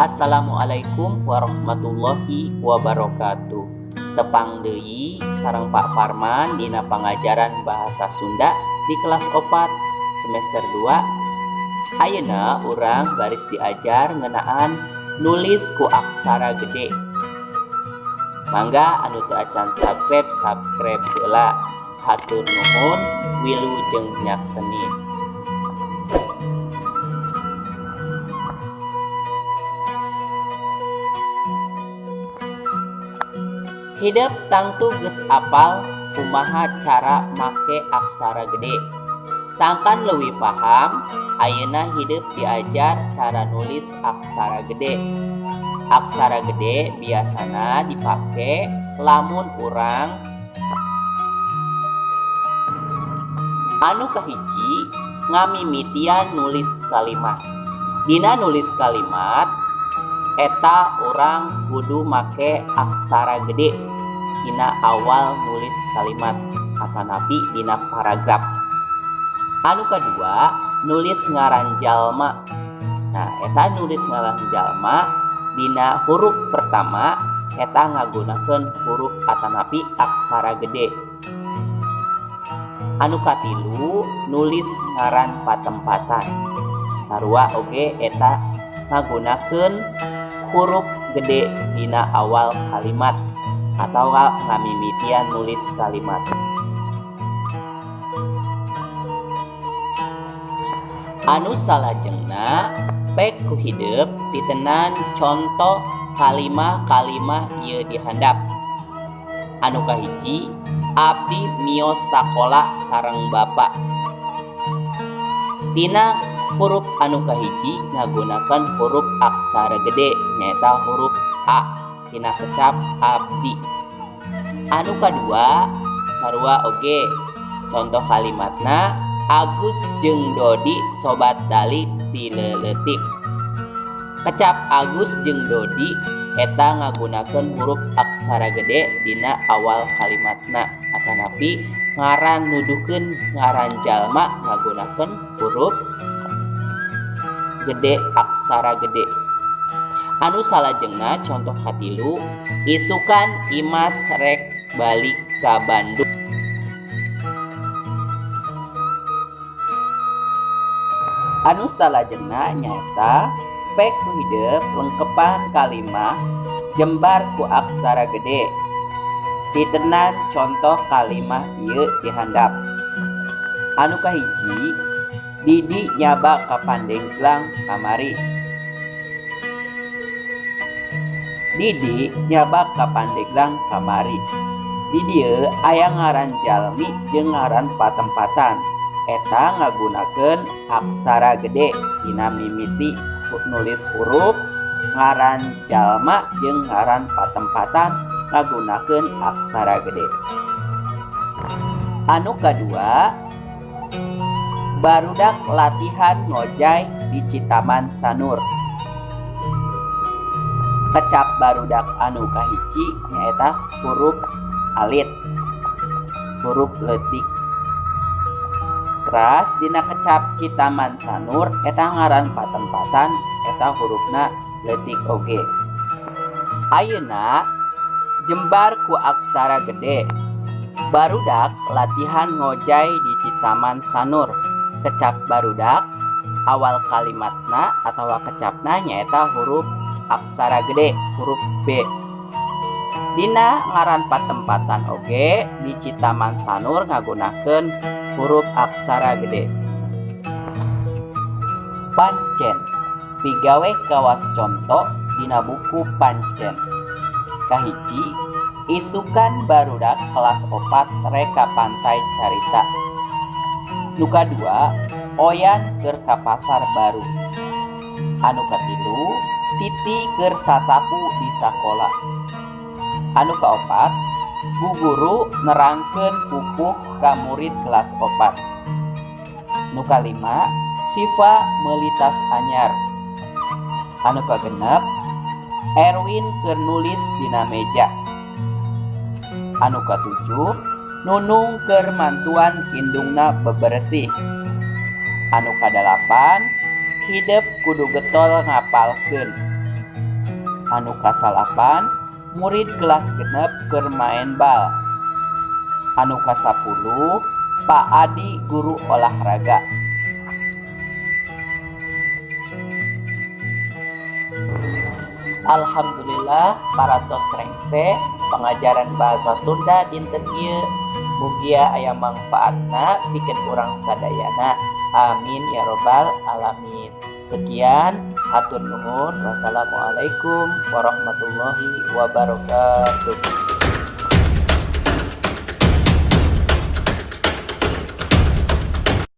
Assalamualaikum warahmatullahi wabarakatuh. Tepang deui sareng Pak Parman dina pangajaran bahasa Sunda di kelas 4 semester 2. Ayeuna urang baris diajar ngeunaan nulis ku aksara gede. Mangga anu teu acan subscribe, subscribe heula. Hatur nuhun, wilujeng nyakseni. Hidep tangtu geus apal kumaha cara make aksara gede. Sangkan leuwih paham, ayeuna hidep diajar cara nulis aksara gede. Aksara gede biasana dipake lamun urang anu kahiji ngamimitian nulis kalimat. Dina nulis kalimat eta urang kudu make aksara gede dina awal nulis kalimat atanapi dina paragraf. Anu kadua nulis ngaran jalma. Nah, eta nulis ngaran jalma dina huruf pertama eta ngagunakeun huruf atanapi aksara gede. Anu katilu nulis ngaran patempatan. Sarua oge eta ngagunakeun huruf gede dina awal kalimat atawa ngamimitian nulis kalimat. Anu salajengna pek ku hidep pitenan contoh kalimah-kalimah ieu dihandap. Anu kahiji, abdi mios sakola sareng bapa. Dina huruf anu kahiji ngagunakeun huruf aksara gede nyaeta huruf A tina kecap abdi. Anu kadua sarua oge contoh kalimatna Agus jeung Dodi sobat Dali ti leuleutik. Kecap Agus jeung Dodi eta ngagunakeun huruf aksara gede dina awal kalimatna atanapi ngaran nuduhkeun ngaran jalma ngagunakeun huruf gede aksara gede. Anu salajengna contoh katilu, isukan Imas rek balik ka Bandung. Anu salajengna nyaeta pek ku hidep lengkepan kalimah jembar ku aksara gede. Pitenan contoh kalimah ieu dihandap. Anu kahiji, Didi nyaba ka Pandeglang kamari. Didi nyaba ka Pandeglang kamari. Di dieu aya ngaran jalmi jeung ngaran patempatan. Eta ngagunakeun aksara gede dina mimiti nulis huruf ngaran jalma jeung ngaran patempatan ngagunakeun aksara gede. Anu kadua, barudak latihan ngojay di Citaman Sanur. Kecap barudak anu kahiji nyaeta huruf alit, huruf leutik. Teras dina kecap Citaman Sanur eta ngaran patempatan eta hurufna leutik oge. Ayeuna jembar ku aksara gede. Barudak latihan ngojay di Citaman Sanur. Kecap barudak awal kalimatna atawa kecapna nyaeta huruf aksara gede, huruf B. Dina ngaran patempatan oge di Citaman Sanur ngagunakeun huruf aksara gede. Pancen pigawe kawas conto dina buku pancen. Kahiji, isukan barudak kelas 4 rek ka Pantai Carita. Nu kadua, Oyan keur ka Pasar Baru. Anu katilu, Siti keur sasapu di sakola. Anu kaopat, bu guru nerangkeun pupuh ka murid kelas 4. Nu kalima, Siva meuli tas anyar. Anu kagenep, Erwin keur nulis dina meja. Anu katujuh, Nunung keur mantuan indungna beberesih. Anu kadalapan, hidep kudu getol ngapalkeun. Anu kasalapan, murid kelas 6 keur maen bal. Anu kasapuluh, Pak Adi guru olahraga. Alhamdulillah parantos rengse pengajaran bahasa Sunda dinten ieu. Mugia aya mangfaatna pikeun urang sadayana. Amin ya robbal alamin. Sekian, hatur nuhun. Wassalamualaikum warahmatullahi wabarakatuh.